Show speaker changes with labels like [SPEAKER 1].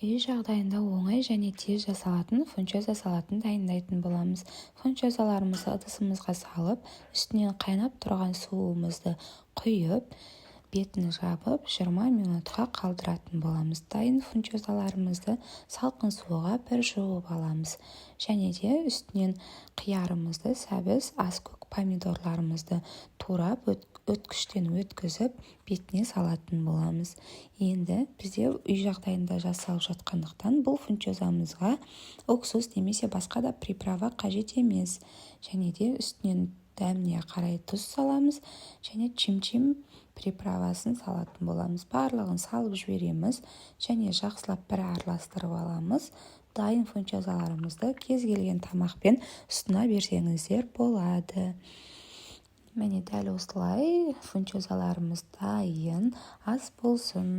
[SPEAKER 1] Үй жағдайында оңай және тез жасалатын фунчоза салатын дайындайтын боламыз. Фунчозаларымызды ыдысымызға салып, үстінен қайнап тұрған суымызды құйып, бетін жабып, 20 минутқа қалдыратын боламыз. Дайын фунчозаларымызды салқын суға бір жуып аламыз және де үстінен қиярымызды, сәбіз, аскөк помидорларымызды турап, өткіштен өткізіп, бетіне салатын боламыз. Енді бізде үй жағдайында жасалып жатқандықтан, бұл фунчозамызға уксус немесе басқа да приправа қажет емес. Және де үстінен дәміне қарай тұз саламыз және чим-чим приправасын салатын боламыз. Барлығын салып жібереміз және жақсылап бір араластырып аламыз. Дайын фунчозаларымызды кез келген тамақпен ұсына берсеңіздер болады. Міне, дәл осылай фунчозаларымыз дайын. Ас болсын!